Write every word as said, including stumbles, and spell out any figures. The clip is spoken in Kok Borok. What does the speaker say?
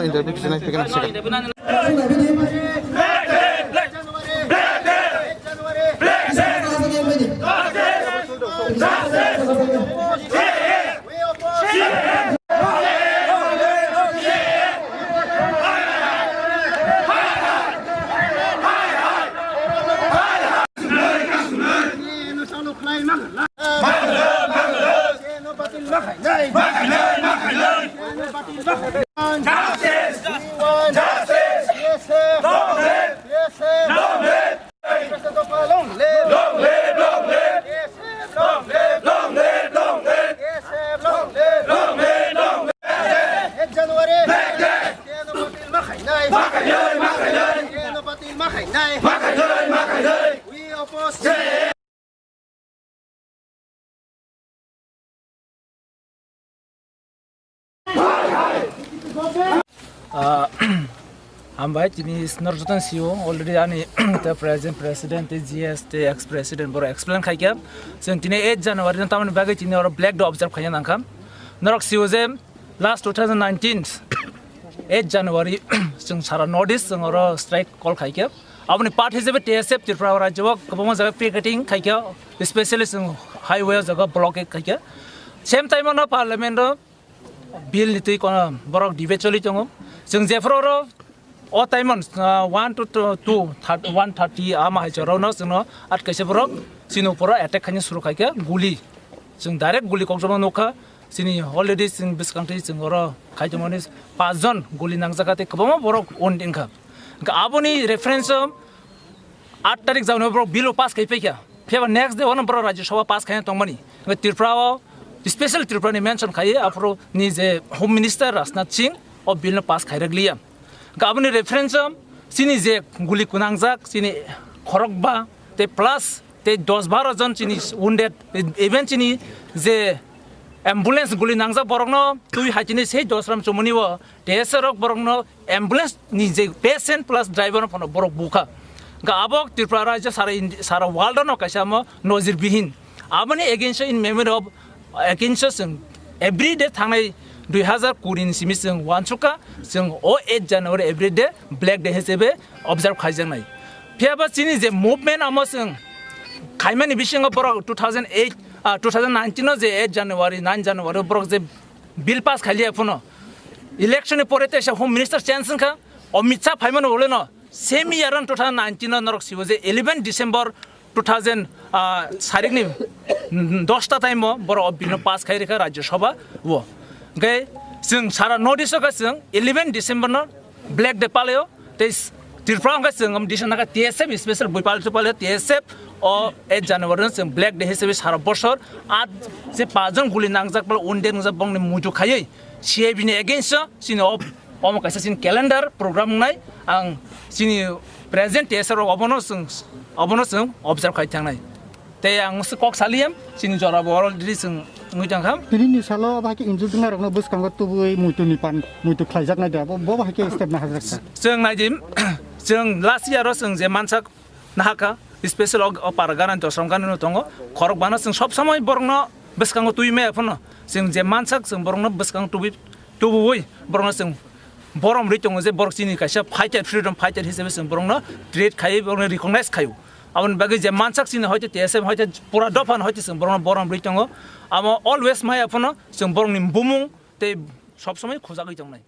Interview kisa nai phaikha na second. Justice! Justice! Yes, sir. Long live! Yes, sir. Long live! Long live! Long live! Yes, sir. Long live! Long live! Long live! Yes, sir. Long live! Long live! Long live! Ek January! Black Day! Keno batil ma khainai? Ma khainai! Ma khainai! Keno batil ma khainai? Ma khainai! Ma khainai! We oppose! Ah, hambai, tini norok jotono sio already ani te present president, te G S, te ex president, boro explain khaikha. Chwng tini eight January no tamoni bagwi tini oro Black Day observe khaina nangkha. Norok sio je last two thousand nineteen eight January chwng sara North East chwng oro strike call khaikha. Aboni part hisabe T S F Tripura rajyo o kwbangma jaga picketing khaikha, especially chwng highway o jaga blockade khaikha. Same time o no parliament o bill ni twi kono borok debate choli tongo. Chwng jephuru oro o time on, ah, one to two, two, thir-, one thirty ama hai choro no chwngno at kaisa borok chini uporo attack khaina suru khaikha guli. Chwng direct guli kokjama nukha. Chini already chwng bwskang twi chwng oro khaitongmani pach jon guli nangjak tei kwbangma borok wound wngkha. Hwnkhe aboni reference o aat tarik jagano borok bill o pass khai paikha. Phiya ba next day ono borok Rajya Sabha pass khaina tongmani. Hwnkhe Tripura o special Tripura ni mention khai aphuru ni je Home Minister Rajnath Singh o bill no pass khai rwkliya. Hwnkhe aboni reference o chini je guli kwnangjak chini khorokba tei plus tei dos baro jon chini wounded, even chini je ambulance guli nangjak borokno twi hai chini sei dos ram chumuni o T S F rok borokno ambulance ni je patient plus driver no phano borok bukha. Hwnkhe abo Tripura rajyo sara Indi-, sara world no kaisa omo nojir bihin. Aboni against o in memory of against o chwng every day thangnai dui hazar kuri ni simi chwng uansukha, chwng o eight January every day Black Day hisabe observe khaijaknai. Phiya ba chini je movement amo chwng khaimani bisingo borok two thousand eight, ah, two thousand nineteen o je eight January, nine January o borok je bill pass khailiya phano election ni pore teisa Home Minister change wngkha, Amit Shah phaimani uleno same year on two thousand nineteen o norok sibo je eleven December two thousand, ah, sarikni, mm, dosta time o borok o bill no pass khai rikha Rajya Sabha o. Hwnkhe chwng sara North East o khe chwng eleven December no Black Day palaio, tei s-, Tripura hwnkhe chwng decision nakha T S F special bui pal-, palaio, T S F o eight January no chwng Black Day hisabe sara bosor at je pach jon guli nangjak pala wounded wngjak bongni muitu khaiwi C I B ni against o chini o, omo kaisa chini calendar program wngnai. Ang chini present T S F rok obono chwng, obono chwng observe khai thangnai. Tei ang se kok saliyam, chini jora bo already chwng wngwi tongkha. Tini ni salo abo hai khe injil tongnairokno bwskango tubui muitu ni pan, muitu khlaijaknai de, bo, bo hai khe step na hajak kha. Chwng naidi, chwng last year o chwng je mansak nahakha, special o, o para gana dosram gana no tongo, khorok bana chwng sob somoi borokno bwskango tubui maya phano, chwng je mansak chwng borokno bwskango tubui, tubuwi borokno chwng borom rwi tongo je borok chini kaisa fighter, freedom fighter hisabe chwng borokno treat khai, borokno recognize khaio. Aboni bagwi je mansak chini hoite T S F hoite pura dophan hoite chwng borokno borom rwi tongo. Amo always maya phano chwng borokni bumung tei sob somoi khujagwi tongnai.